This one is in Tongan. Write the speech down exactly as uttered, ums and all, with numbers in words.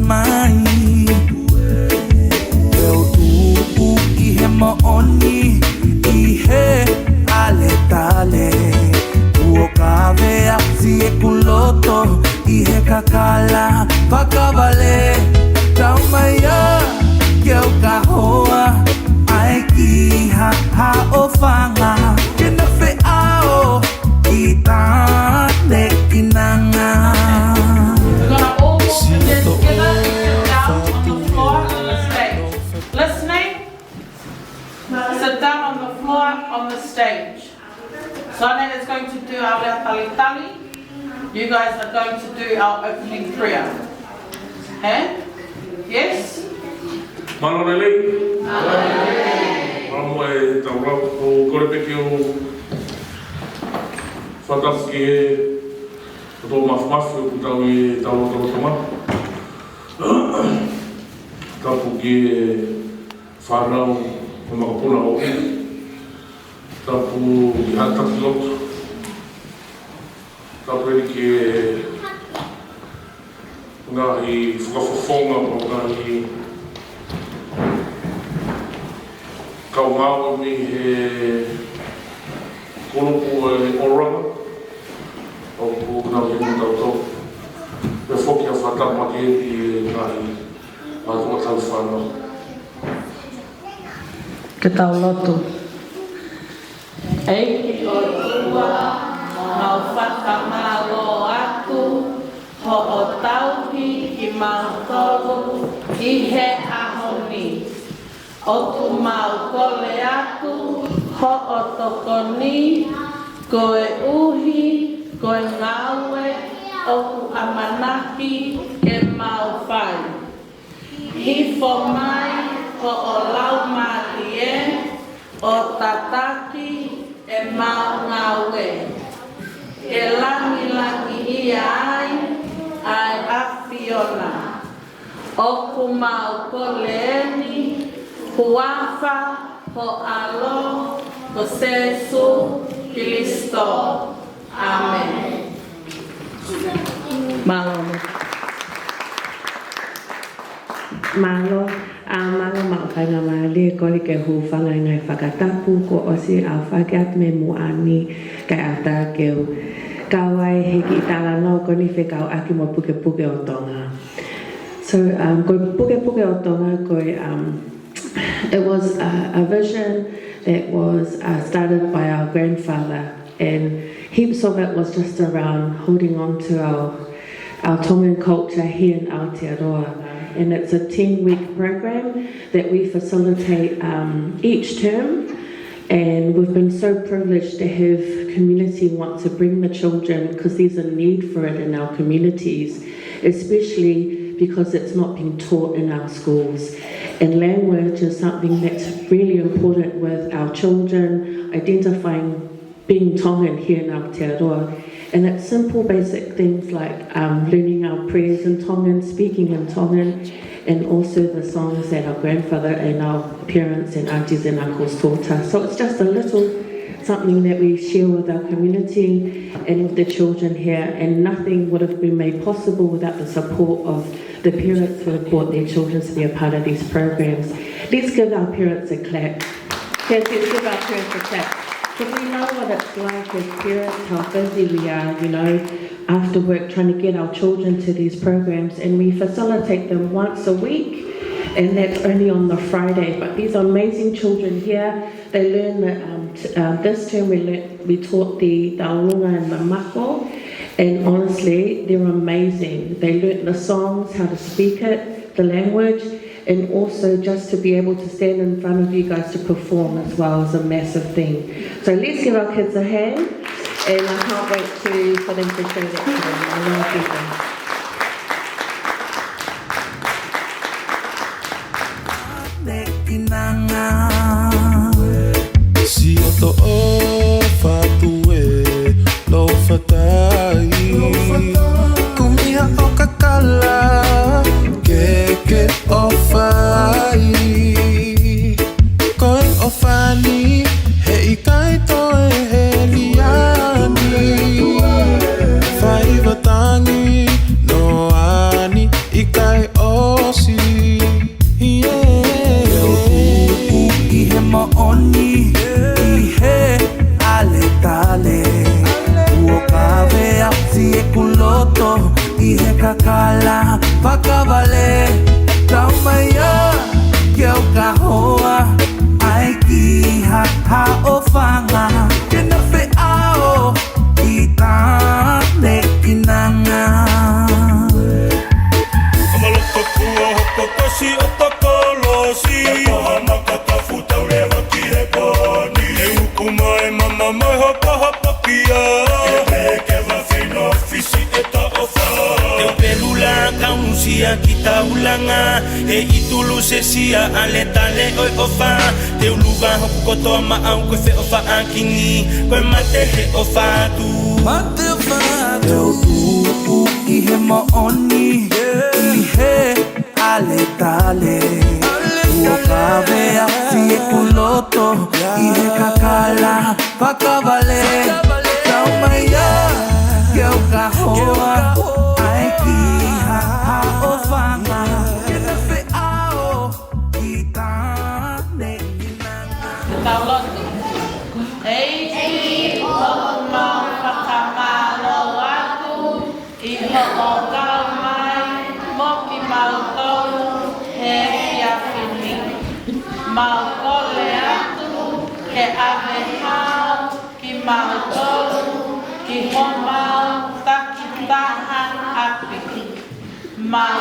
mai. Te u tuʻu ʻi he moʻoni, ʻi he ʻaletale. Kuo kavea siʻeku loto ʻi he kakala fakavale. Tau mai ā ke u kahoa ai ki ha, ha ʻofaʻanga ke na feʻao ki tāne kinanga. We're gonna all walk in there together. Sit down on the floor, on the stage. Listening? Sit down on the floor, on the stage. Sonia is going to do our lea talitali. You guys are going to do our opening prayer. Eh? Yes? Mālō lelei. Mālō mo e tau lau, ʻoku ou kole pē ke u fakatapu ki he ʻOtua Māfimafi ʻoku tau ʻi he tau ʻOtua Tonga. Tapu ki he fānau ʻo e makapuna ʻoʻou. Tapu ki he taki lotu. Tapu eni ki he ngaahi fakafofonga mo e ngaahi kau ngāue mei he kulupu ʻo e ʻOlanga. ʻOku nau ʻi heni mo tautolu. Pea foki ʻa e fakatapu ki he ngaahi mātuʻa tau fānau. Ke tau lotu. ʻEiki ʻOtua, mau fakamālō atu hoʻo tauhi kimautolu ʻi he ʻaho ni. ʻOku mau kole atu hoʻo tokoni koeʻuhi ko e ngāue ʻoku ʻamanaki ke mau fai. Hifo mai hoʻo Laumālie ʻo tataki ʻemau ngāue. Ke langilangiʻia ai ʻa e ʻAfiona. ʻOku mau kole eni, huafa ho ʻAlo ko Sēsū Kilisitō. ʻĀmeni. Mālō. Mālō, ʻa, mālō maʻu faingamālie, kole ke u hūfanga he ngaahi fakatapu kuo ʻosi ʻa e fakatapu mei muʻa ni, kae ʻatā ke u kau ai he kiʻi talanoa ko eni fekauʻaki mo e Pukepuke ʻo Tonga. So, um, ko e Pukepuke ʻo Tonga, ko e, um, it was a, a vision that was, uh, started by our grandfather, and heaps of it was just around holding on to our, our Tongan culture here in Aotearoa. And it's a ten-week program that we facilitate, um, each term. And we've been so privileged to have community want to bring the children, 'cause there's a need for it in our communities, especially because it's not being taught in our schools. And language is something that's really important with our children, identifying being Tongan here in Aotearoa. And it's simple, basic things like, um, learning our prayers in Tongan, speaking in Tongan, and also the songs that our grandfather and our parents and aunties and uncles taught us. So it's just a little something that we share with our community and with the children here, and nothing would have been made possible without the support of the parents who have brought their children to be a part of these programs. Let's give our parents a clap. Yes, let's give our parents a clap. Because we know what it's like as parents, how busy we are, you know, after work trying to get our children to these programs, and we facilitate them once a week, and that's only on the Friday. But these amazing children here, they learn the, um, t-, um, this term we learnt, we taught the taulunga and the mako, and honestly, they're amazing. They learnt the songs, how to speak it, the language, and also just to be able to stand in front of you guys to perform as well is a massive thing. So let's give our kids a hand, and I can't wait to, for them to show that to them. I love you guys. Siʻoto ʻofa Tuʻi Lofatai. Kumi haʻo kakala ke ke ʻofa ai. Ko e ʻofa ni heʻikai toe heli ange. Faiva tangi noa ni, ʻikai Si o tokolosi. He paha makakafu tau leva ki he poni. E uku mai mama mai hopohopo kia. Ke peke vafino fisi e taʻofa. Te u pelula kausia ki taulanga. He ʻi tulu sesia ale tale ʻo e ʻofa. Te u luva hoku kotoa maʻau ko e feʻofaʻaki ni. Ko e mate he ʻofa atu. Mate ʻofa atu. Te u tupu ʻi he moʻoni. ʻI he ale tale. Kuo kavea si ʻeku loto ʻi he kakala fakavale. Kau mai ia ke u ka hoa ai ki ha ʻofa ke ta feʻao ki tane ki nana. Tau lotu. ʻEiki, ʻoku mau fakamālō atu ʻi hoʻo kau mai mo kimautolu he efiafi ni. Mau kole atu ke ʻave hao kimautolu ki homau takitaha ʻapi. Mau